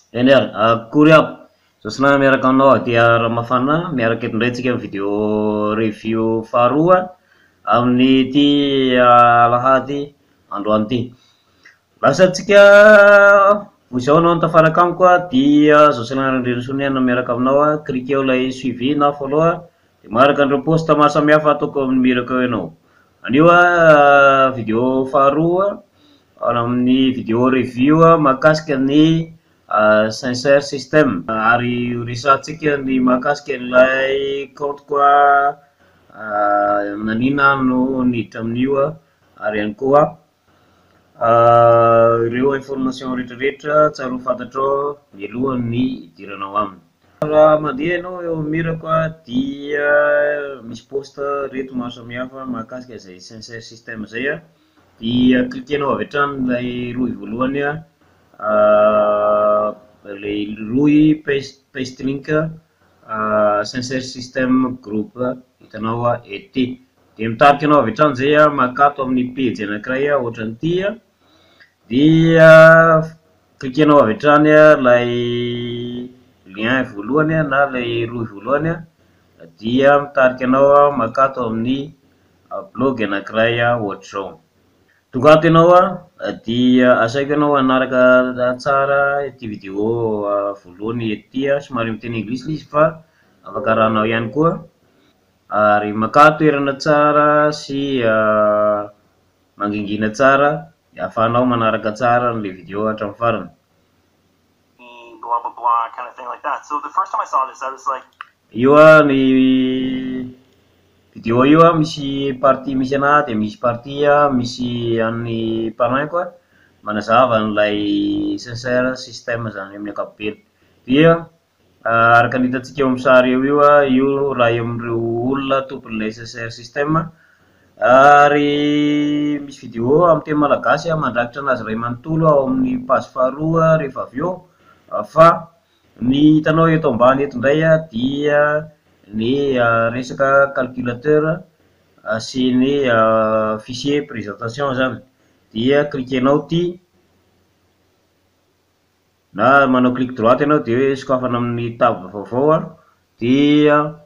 Eny ary, akory aby! Jocelyn miaraka aminao aty Ramafana, miaraka eto indray tsika amin'ny vidéo review faharoa amin'ity alahady androany ity. Lasa antsika vao izao ianao no tafaraka amiko dia Jocelyn Randrianasoniana miaraka aminao, cliqueo ilay suivi na follow dia manaraka an'ireo post maro samihafa ataoko amin'ny mirako eo ianao. Anio vidéo faharoa amin'ny vidéo review mahakasika ny Sincere System. Ary horesahantsika ny mahakasika ilay kaontiko naninona aho no niditra amin'io ary ihany koa ireo information rehetrarehetra tsara ho fantatrao mialohan'ny hidiranao aminy. Raha mandeha ianao eo amin'ny mirako dia misy post ireto maro samihafa mahakasika izay Sincere System izay dia cliquer-nao avy hatrany ilay rohy voalohany, ilay rohy paste paste link Sincere System Group hitanao ety. Dia mitarika anao avy hatrany izay mankato amin'ny pejy anankiray ohatran'ity dia cliquer-nao avy hatrany ilay lien voalohany na ilay rohy voalohany dia mitarika anao mankato amin'ny blog anankiray ohatr'izao. Tonga ato ianao dia asaiko ianao hanaraka tsara ity vidéo voalohany ety ity, somary miteny anglisy ilay izy fa afaka arahanao ihany koa ary makà toerana tsara sy mangingina tsara ahafahanao manaraka tsara an'ilay vidéo hatramin'ny farany. Blah blah blah kind of thing like that. So the first time I saw this, I was like, Io ny vidéo io misy partie misy anahy dia misy partie misy an'ny parrain-ko manazava an'ilay Sincere System zany amin'ny ankapobeny. Dia araka ny hitantsika eo amin'ny sary eo io, io iray amin'ireo olona tompon'ilay Sincere System ary misy vidéo amin'ny teny malagasy mandrakitra anazy iray manontolo ao amin'ny page faharoa rehefa avy eo fa ny hitanao eto ambany eto indray dia ny resaka calculateur sy ny fichier présentation zany dia cliquer-nao ity na manao clic droite ianao dia hoe sokafana amin'ny tab vaovao dia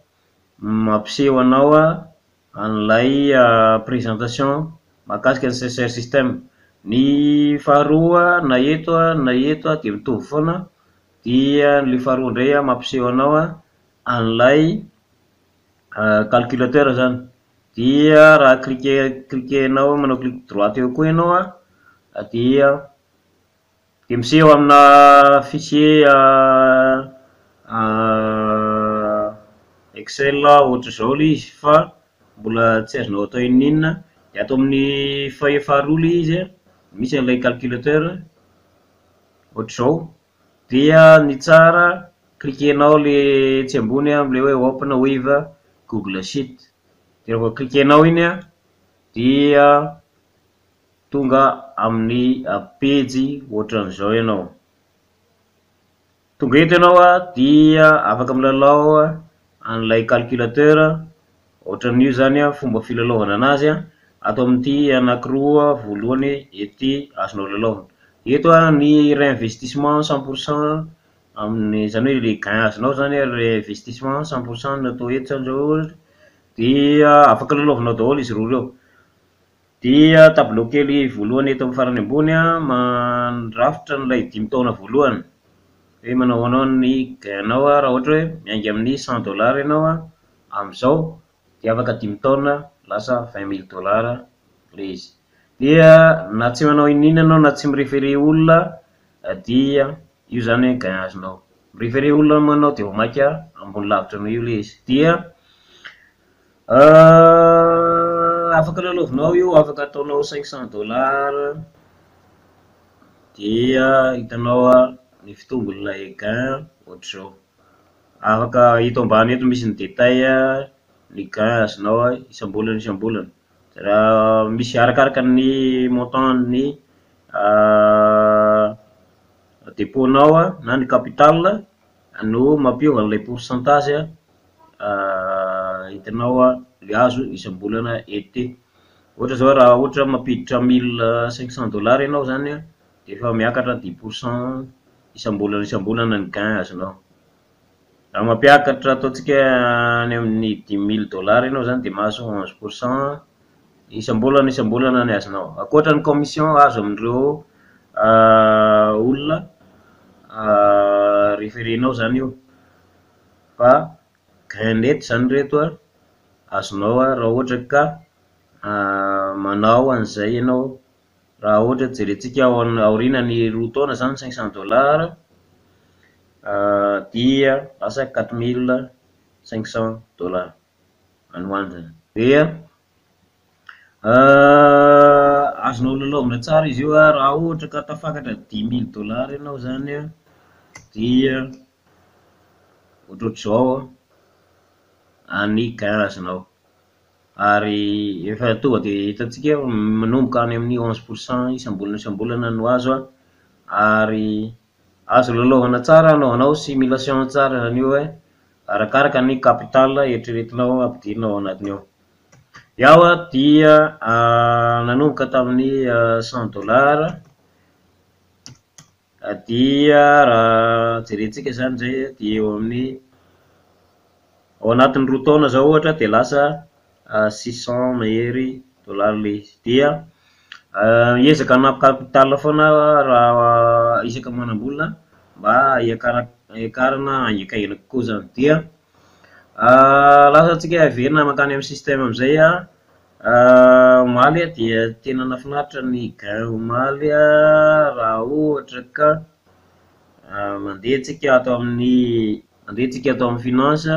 mampiseho anao an'ilay présentation mahakasika ny Sincere System. Ny faharoa na eto na eto dia mitovy foana dia ilay faharoa indray mampiseho anao an'ilay calculateur zany. Dia raha cliquer cliquer-nao manao clic droite eo koa ianao dia dia miseho amina fichier Excel ohatr'izao ilay izy fa mbola tsy azonao atao n'inon'inona. Dia ato amin'ny faharoa ilay izy misy an'ilay calculateur ohatr'izao dia ny tsara cliquer-nao ilay etsy ambony amin'ilay hoe open with Google Sheet. Dia rehefa cliquer-nao iny dia tonga amin'ny pejy ohatran'izao ianao. Tonga eto ianao dia afaka milalao an'ilay calculateur ohatran'io zany fomba filalaovana anazy ato amin'ity anankiroa voalohany ety azonao lalaovina. Eto ny réinvestissement 100% amin'ny zany hoe le gain azonao zany réinvestissement 100% no atao eto zany zao dia afaka lalaovinao daholo izy roa ireo. Dia tableau kely voalohany eto amin'ny farany ambony mandrafitra an'ilay 5 taona voalohany hoe manao ahoana ny gain-nao raha ohatra hoe miainga amin'ny 100 dollars ianao amin'izao dia afaka 5 taona lasa 20 000 dollars ilay izy. Dia na tsy manao n'inon'inona ianao na tsy mi-référer olona dia io zany gain azonao. Mi-référer olona moa ianao dia vao mainka ambony lavitra noho io ilay izy. Dia afaka lalaovinao io, afaka ataonao 500 dollars dia hitanao ny fitombon'ilay gain ohatr'izao. Afaka eto ambany eto misy ny détail ny gain azonao isam-bolana isam-bolana. Raha misy arakaraka ny montant-n'ny dépôt-nao na ny capital no mampiova an'ilay pourcentage hitanao le azo isam-bolana ety. Ohatra zao raha ohatra mampiditra 1500 dollars ianao zany dia efa miakatra 10%. Isam-bolana isam-bolana ny gain azonao. Raha mampiakatra ataontsika hoe any amin'ny dimy mille dollars ianao izany dia mahazo onze pour cent isam-bolana isam-bolana ny azonao. Ankoatra ny commission azo amin'ireo olona référer-nao izany io. Fa gain net izany ireto an, azonao raha ohatra ka manao an'izay ianao. Raha ohatra jerentsika ao aorianan'ny roa taona izany cinq cent dollars dia lasa quatre mille cinq cent dollars any ho any izany. Dia azonao lalaovina tsara izy io an raha ohatra ka tafakatra dix mille dollars ianao izany an, dia ohatrohatr'izao ny gain azonao. Ary efa tonga dia hitantsika hoe manomboka any amin'ny onze pour cent isam-bolana isam-bolana no azo an, ary azo lalaovana tsara anaovanao simulation tsara izany io hoe arakaraka ny capital eritreretinao hampidirina ao anatiny ao. Iaho an dia nanomboka tamin'ny cent dollars dia raha jerentsika izany izay dia eo amin'ny ao anatin'ny roa taona izao ohatra dia lasa six cent mahery dollars ilay izy. Dia miezaka hanampy capital foana aho raha isaka manam-bola mba hiakara- hiakarana haingankaingana kokoa izany. Dia lasa tsika hiverina mankany amin'ny système amin'izay an, omaly dia tena nahafinaritra ny gain omaly an raha ohatra ka mandeha tsika ato amin'ny mandeha tsika ato amin'ny finance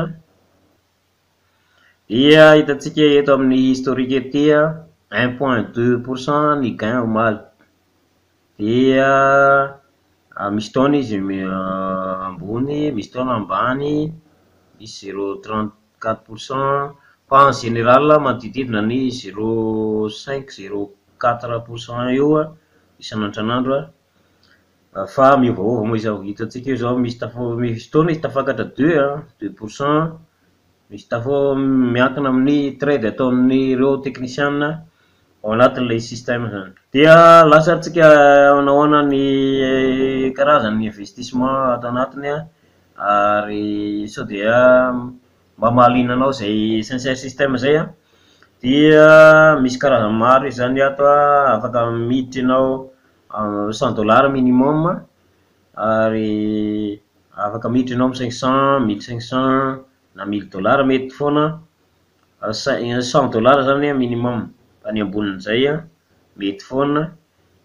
dia hitantsika eto amin'ny historique ety an, un point deux pour cent ny gain omaly. Dia misy taona izy ambony, misy taona ambany, misy zéro trente quatre pour cent, fa en général manodidididina ny zéro cinq zéro quatre pour cent eo an isan'andro isan'andro an, fa miovaova moa izao. Hitantsika eo izao misy tafa- misy fotoana izy tafakatra deux an, deux pour cent, misy tafa- miankina amin'ny trade ataon'ireo teknisiana ao anatin'ilay système izany. Dia lasa ary tsika manahoana ny karazan'ny investissement ato anatiny an, ary sao dia mba mahaliana anao izay sincère système izay an, dia misy karazany maro izy izany ato an, afaka miditra ianao cent dollars minimum, ary afaka miditra ianao amin'ny cinq cent, mille cinq cent, na mille dollars mety foana an, cent dollars izany an minimum, fa ny ambonin'izay an mety foana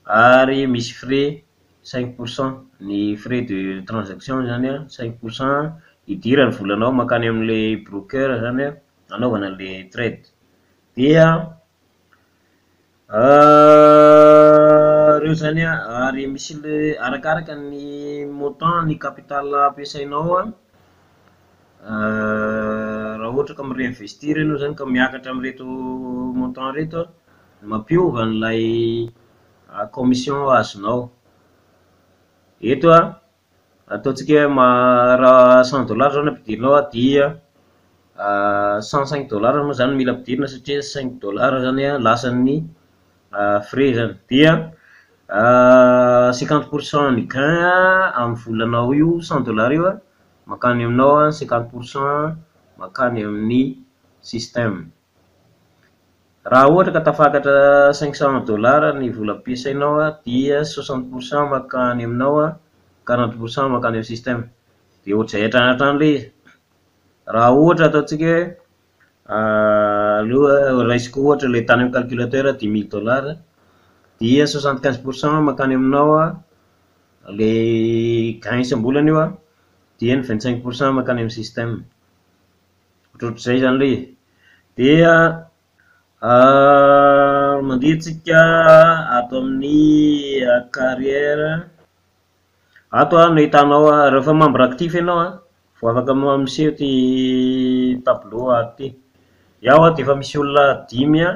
ary misy frais cinq pour cent, ny frais de transaction izany an cinq pour cent idiran'ny volanao mankany amin'ilay broker izany an hanaovana an'ilay trade. Dia ireo izany an, ary misy ilay arakaraka ny montant ny capital ampiasainao an, raha ohatra ka mi-réinvestir ianao izany ka miakatra amin'ireto montant ireto an, mampiova an'ilay commission azonao. Eto an, ataontsika hoe raha cent dollars izao no ampidirinao an dia cent cinq dollars moa izany no mila ampidirina satria cinq dollars izany an lasan'ny frais izany. Dia cinquante pour cent ny gain amin'ny volanao io cent dollars io an, mankany aminao an, cinquante pour cent mankany amin'ny système. Raha ohatra ka tafakatra cinq cent dollars ny vola ampiasainao an, dia soixante pour cent mankany aminao an, quarante pour cent mankany amin'ny système. Dia ohatr'izay hatrany hatrany ilay izy. Raha ohatra ataontsika hoe aleo raisiko ohatra ilay tany amin'ny calculateur dix mille dollars dia soixante quinze pour cent mankany aminao an, ilay gain isam-bolana io an, dia ny vingt cinq pour cent mankany amin'ny système. Ohatrohatr'izay izany ilay izy. Dia mandeha tsika ato amin'ny carrière, ato an no ahitanao rehefa membre actif ianao an, vao afaka miseho ity tableau ato ity. Iaho an dia efa misy olona dimy an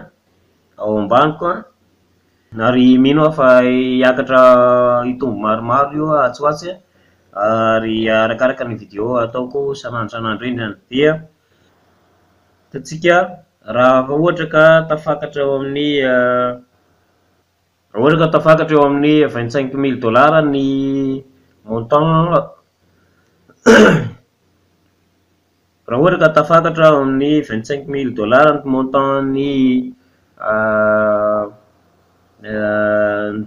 ao ambaniko an, ary mino aho fa hiakatra hitombo maromaro io atsy ho atsy an, ary arakaraka ny vidéo ataoko isan'andro isan'andro iny izany. Dia hitantsika raha ohatra ka tafakatra eo amin'ny raha ohatra ka tafakatra eo amin'ny vingt cinq mille dollars ny Montant raha ohatra ka tafakatra ao amin'ny 25 000 dollars ny montant-n'ny ny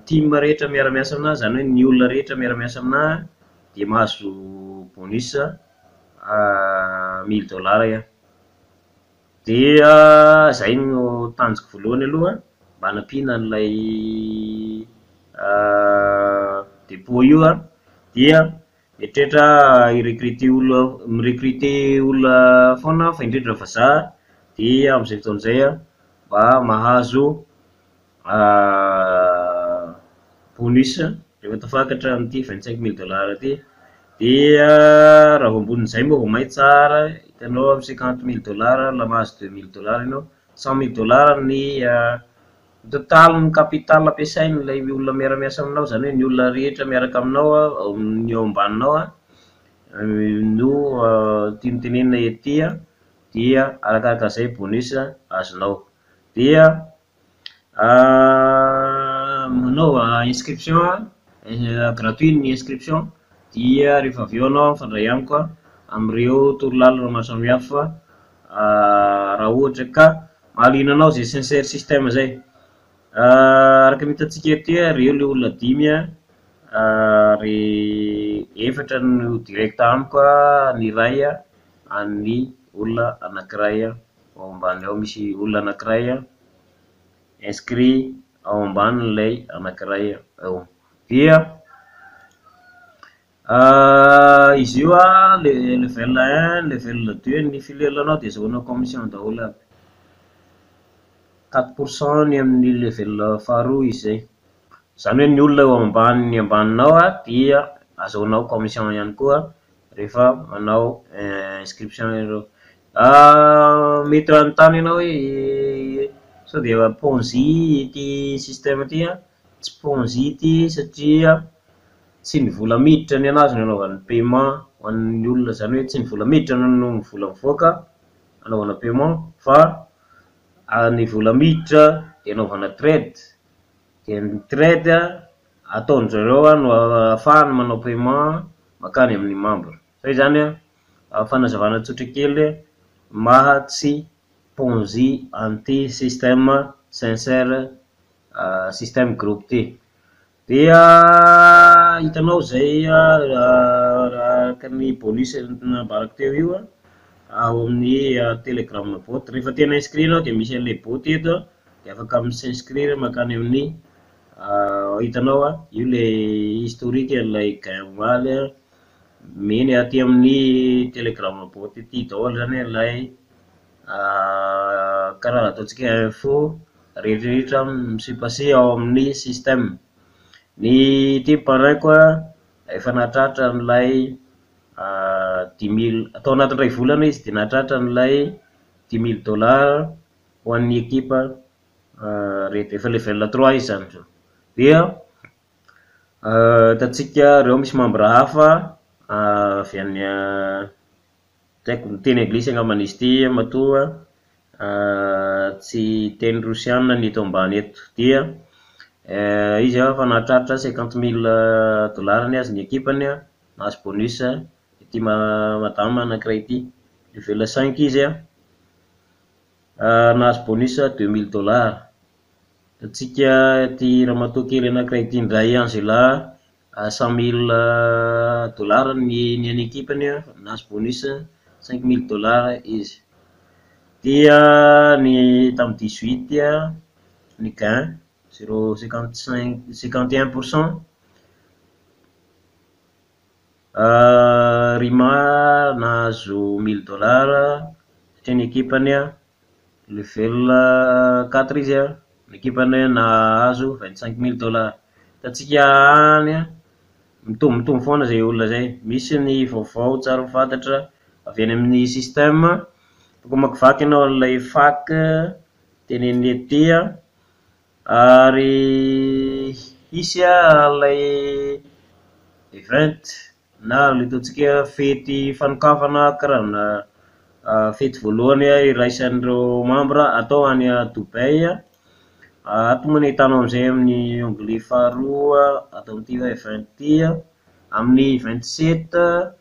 team rehetra miara-miasa aminahy, izany hoe ny olona rehetra miara-miasa aminahy an, dia mahazo bonus mille dollars aho. Dia izay no tanjoko voalohany aloha an, mba hanampiana an'ilay dépôt io an, dia mieritreritra aho hi-recruter olona mi-recruter olona foana aho fa indrindra vazaha dia amin'izay fotoana izay aho mba mahazo bonus rehefa tafakatra an'ity 25 000 dollars ity. Dia raha vao ambonin'izay moa vao may tsara, hitanao amin'ny 50 000 dollars na mahazo 2000 dollars ianao, 100 000 dollars ny totalin'ny capital ampiasain'ilay olona miara-miasa aminao, izany hoe ny olona rehetra miaraka aminao an, ao amin'ny eo ambaninao an, no tiany tenenina ety an, dia arakarak'izay bonus azonao. Dia manaova inscription an, gratuit ny inscription dia rehefa avy eo ianao mifandray amiko an amin'ireo torolalana maro samihafa raha ohatra ka mahaliana anao izay Sincere System izay. Araka ny hitantsika ety an, ireo ilay olona dimy an, ary efatra no direct amiko an, ny iray an'ny olona anankiray ao ambany ao misy olona anankiray inscrit ao ambanin'ilay anankiray ao. Dia izy io an, level un, level deux ny filiale-nao dia azahoanao commission daholo aby. 4 % ny amin'ny level faharoa izy izay. Izany hoe ny olona eo ambanin'ny ambaninao an dia azahoanao commission ihany koa rehefa manao inscription ianareo. Mety hanontany ianao hoe sao dia ponzi ity système ity an, tsy ponzi ity satria tsy ny vola miditra ny an'azy no anaovany paiement ho an'ny olona, izany hoe tsy ny vola miditra no vola mivoaka anaovana paiement fa ny vola miditra dia anaovana trade, dia ny trade ataon-dry zareo no ahafahany manao paiement mankany amin'ny membre. Izay izany an, fanazavana tsotra kely maha tsy ponzi an'ity système Sincere Système Group ity. Dia hitanao izay araka ny bonus nambarako teo io an, ao amin'ny telegram bot. Rehefa tena inscrit ianao dia misy an'ilay bot eto an, dia afaka mi-s'inscrire mankany amin'ny hitanao an, io ilay historique an'ilay gain omaly an, meny aty amin'ny telegram bot ity daholo izany ilay karaha ataontsika hoe info rehetrarehetra mi-se passer ao amin'ny système. Ny ity parrain-ko an, efa nahatratra an'ilay 10 000, tao anatin'ny iray volana izy dia nahatratra an'ilay 10 000 dollars ho an'ny ekipa rehetra, efa level trois izy izany izao. Dia hitantsika ireo misy membre hafa avy any tsy haiko, miteny anglisy angambany izy ity matoa tsy teny rosiana ny eto ambany eto. Dia izy an efa nahatratra 50 000 dollars ny azy ny ekipany an, nahazo bonus ity madama anankiray ity, level cinq izy an, nahazo bonus 2000 dollars. Hitantsika ity ramatoa kely anankiray ity indray Angela, 100 000 dollars ny ny an'ny ekipany an, nahazo bonus 5000 dollars izy. Dia ny tamin'ny 18 ny gain 0,55 51 %. Rima nahazo 1000 dollars satria ny ekipany an, level quatre izy an, ny ekipany nahazo 25 000 dollars. Hitantsika any an, mitombotombo foana izay olona izay. Misy ny vaovao tsara ho fantatra avy any amin'ny système, afaka mamakivaky ianao an'ilay FAQ tenenina ety an, ary hisy ilay event na ilay ataontsika hoe fety fanokafana karazana fety voalohany iraisan'ireo membre atao any Dubaï. Ato moa no ahitanao an'izay amin'ny onglet faharoa ato amin'ity event ity an. amin'ny 27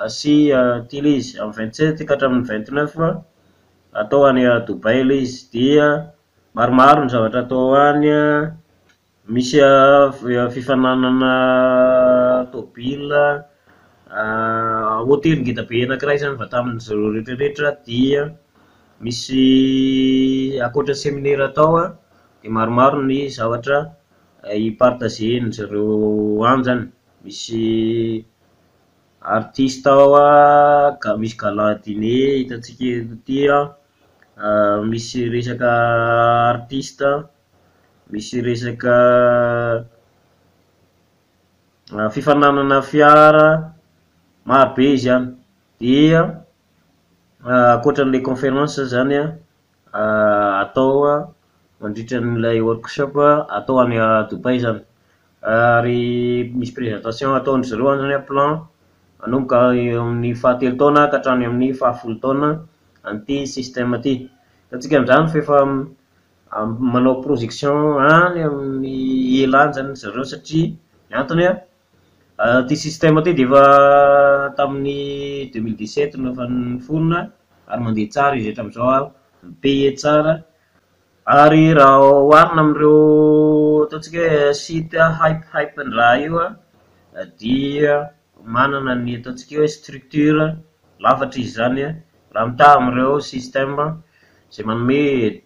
sy ity ilay izy, amin'ny 27 ka hatramin'ny 29 atao any Dubaï ilay izy. Dia maromaro ny zavatra atao any an, misy fifaninanana tômôbila, hôtely ngeda be anankiray izany vantanin'izy ireo rehetra rehetra dia misy ankoatra ny seminera atao an, dia maromaro ny zavatra hi-partager-ndry zareo any izany. Misy artista ao an, misy gala diner hitantsika eto ity an, misy resaka artista, misy resaka fifaninanana fiara, marobe izy any. Dia ankoatran'ilay conférence izany an, atao an mandritran'ilay workshop atao any Dubaï izany. Ary misy présentation ataondry zareo any izany an, plan manomboka eo amin'ny fahatelo taona ka hatrany amin'ny fahafolo taona an'ity système ity. Hitantsika amin'izany fa efa manao projection any amin'ny ela any izany zareo satria ny antony an, ity système ity dia efa tamin'ny 2017 no efa niforona ary mandeha tsara izy hatramin'izao an, mi-payer tsara. Ary raha oharina amin'ireo ataontsika hoe site hype hype-ndraha io an, dia manana ny ataontsika hoe structure lafatra izy izany an, raha mitaha amin'ireo système izay manome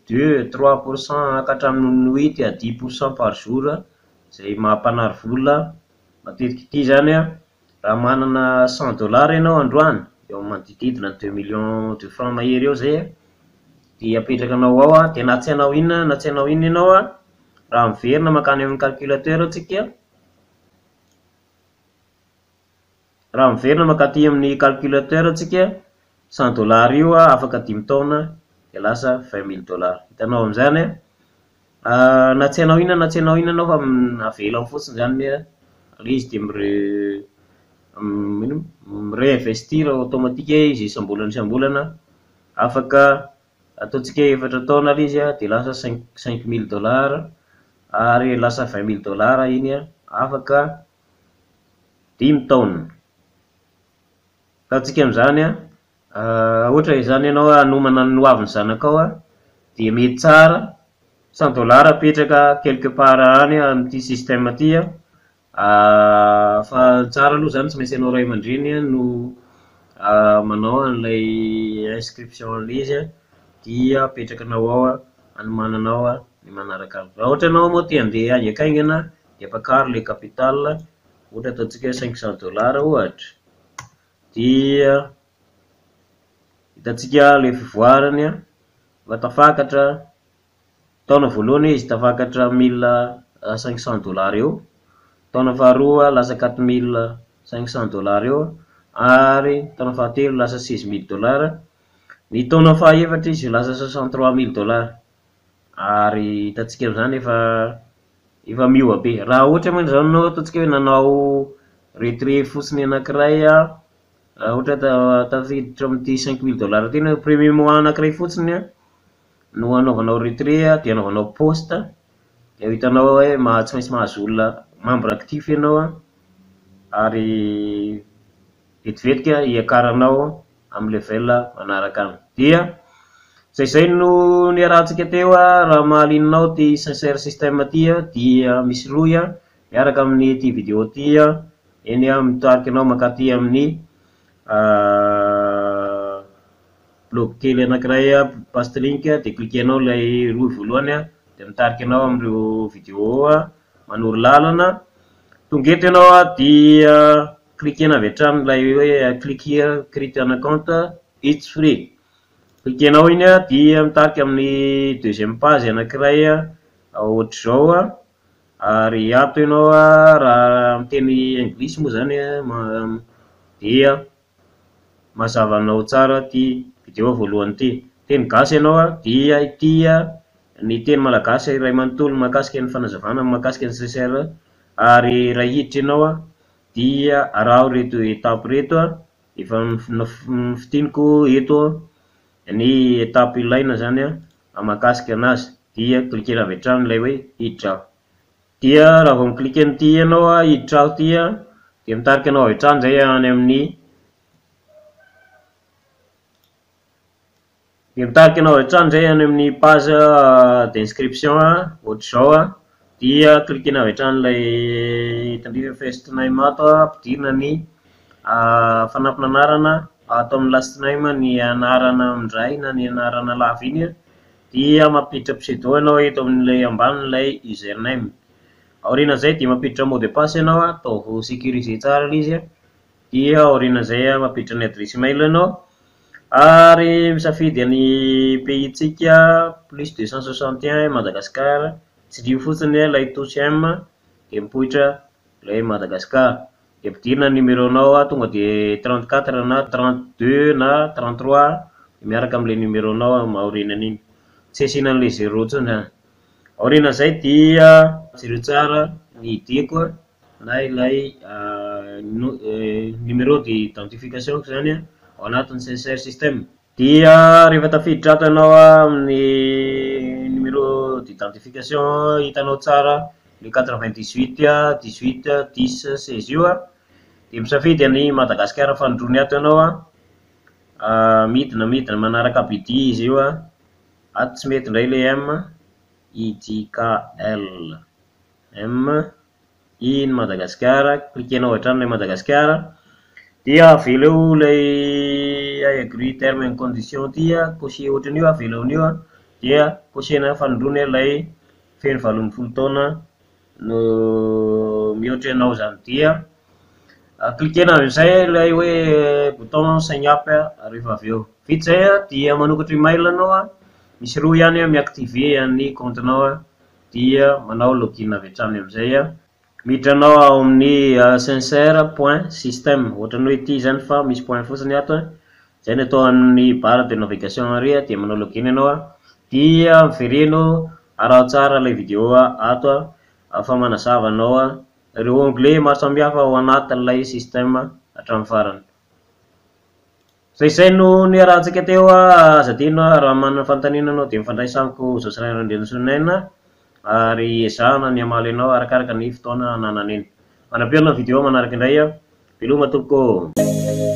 deux, trois pour cent ka hatramin'ny huit à dix pour cent par jour izay mampanary vola matetika ity izany an, raha manana cent dollars ianao androany, eo amin'ny manodidididina ny deux millions de francs mahery eo izay an, dia apetrakanao ao an, dia na tsy hanao inona na tsy hanao inona ianao an, raha miverina mankany amin'ny calculateur tsika, raha miverina mankaty amin'ny calculateur tsika, cent dollars io an, afaka dimy taona dia lasa 20 000 dollars. Hitanao amin'izany an, na tsy hanao inona na tsy hanao inona ianao fa avela ao fotsiny izany ilay izy dia mi-re- ino mi-réinvestir automatique izy isam-bolana isam-bolana, afaka ataontsika hoe efatra taona ilay izy an, dia lasa 5000 dollars ary lasa 20 000 dollars iny an, afaka dimy taona. Hitantsika amin'izany an, ohatra izany ianao hanomana ny hoavin'ny zanakao an, dia mety tsara cent dollars apetraka quelque part any amin'ity système ity an, fa ny tsara aloha izany tsy maintsy ianao ray aman-dreny no manao an'ilay inscription an'ilay izy an, dia apetrakanao ao an, hanomananao ny manaraka. Raha ohatra ianao moa te handeha haingankaingana dia ampakaro ilay capital, ohatra ataontsika hoe 500 dollars ohatra, dia hitantsika ilay fivoarany an, fa tafakatra, taona voalohany izy tafakatra 1500 dollars eo, taona faharoa lasa 4500 dollars eo, ary taona fahatelo lasa 16 000 dollars, ny taona fahaefatra izy lasa 63 000 dollars. Ary hitantsika amin'izany efa efa miova be. Raha ohatra moa izany ianao ataontsika hoe nanao retrait fotsiny anankiray an, raha ohatra tafiditra amin'ity 5000 dollars ity ianao, premier mois anankiray fotsiny an no anaovanao retrait dia anaovanao poste, dia ho hitanao hoe tsy maintsy mahazo olona membre actif ianao an, ary vetivetika hiakaranao amin'ny level manaraka any. Dia izay izay no niarahantsika teo an, raha mahaliana anao ity Sincere System ity an, dia misy rohy an, miaraka amin'ity vidéo ity an, eny an, mitarika anao mankaty amin'ny blog kely anankiray an, paste link, dia cliquer-nao ilay rohy voalohany an, dia mitarika anao amin'ireo vidéo an, manoro lalana. Tonga eto ianao an, dia cliquer-na avy hatrany ilay hoe click here, create an account, it's free. Cliquer-nao iny an, dia mitarika amin'ny deuxième page anankiray an, ohatr'izao an, ary ato ianao an, raha miteny anglisy moa izany an, dia mazava anao tsara ity vidéo voalohany ity. Teny gasy ianao an, dia ity ny teny malagasy iray manontolo mahakasika ny fanazavana mahakasika ny Sincere, ary raha hiditra ianao an, dia araho ireto étape ireto an, efa nofintiniko eto ny étape ilaina izany an, mahakasika anazy, dia cliquer avy hatrany ilay hoe hiditra aho. Dia raha vao mi-cliquer an'ity ianao an, hiditra aho ity an, Dia mitarika anao avy hatrany izay any amin'ny dia mitarika anao avy hatrany izay any amin'ny page d'inscription ohatr'izao an, dia cliquer-na avy hatrany ilay tandrify first name ato an, ampidirina ny fanampin'anarana ato amin'ny last name ny anarana indray na ny anarana lava iny an, dia mampiditra pseudo ianao eto amin'ilay ambanin'ilay username. Aorianan'izay dia mampiditra mot de passe ianao an, ataovy sécurisé tsara ilay izy an, dia aorianan'izay an mampiditra ny adresse mail ianao, ary misafidy ny pays-ntsika plus 261 Madagascar, tsindrio fotsiny ilay touche M dia mipoitra ilay Madagascar. Dia ampidirina ny numéro-nao tonga dia 34 na 32 na 33 miaraka amin'ilay numéro-nao aorianan'iny. Tsy asiana an'ilay zéro intsony izany. Aorianan'izay dia jereo tsara ny ID-ko na ilay numéro d'identification-ko izany ao anatin'ny Sincere System. Dia rehefa tafiditra ato ianao amin'ny numéro d'identification hitanao tsara le 98 18 10 16 io an, dia misafidy an'i Madagasikara fanindroany ato ianao an, midina midina manaraka abidia izy io an, ato tsy mety indray ilay M, I J K L M, I ny Madagasikara, cliquer-nao avy hatrany ilay Madagasikara, dia avela eo ilay I agree terme and condition ity an, cocher ohatran'io avela amin'io an, dia cocher-na fanindroany ilay feno 18 taona no mihoatra ianao izany dia cliquer-na amin'izay ilay hoe bouton sign up rehefa avy eo. Vita izay an, dia manokatra email ianao an, misy roa ihany an mi-activer ny compte-nao an, dia manao login avy hatrany amin'izay an. Miditra anao ao amin'ny sincere point system, ohatran'ny hoe ity izany fa misy point fotsiny ato an, izay no atao amin'ny barre de navigation ary an, dia manao login ianao an, dia mivereno araho tsara ilay vidéo ato an, fa manazava anao ireo onglet maro samihafa ao anatin'ilay système hatramin'ny farany. Izay izay no niarahantsika teo an, aza adino raha manana fanontaniana ianao dia mifandraisa amiko Jocelyn Randrianasoniaina ary ezahana ny hamaly anao arakaraka ny fotoana ananana eny. Mandra-pihaona amin'ny vidéo manaraka indray an, veloma tompoko ô!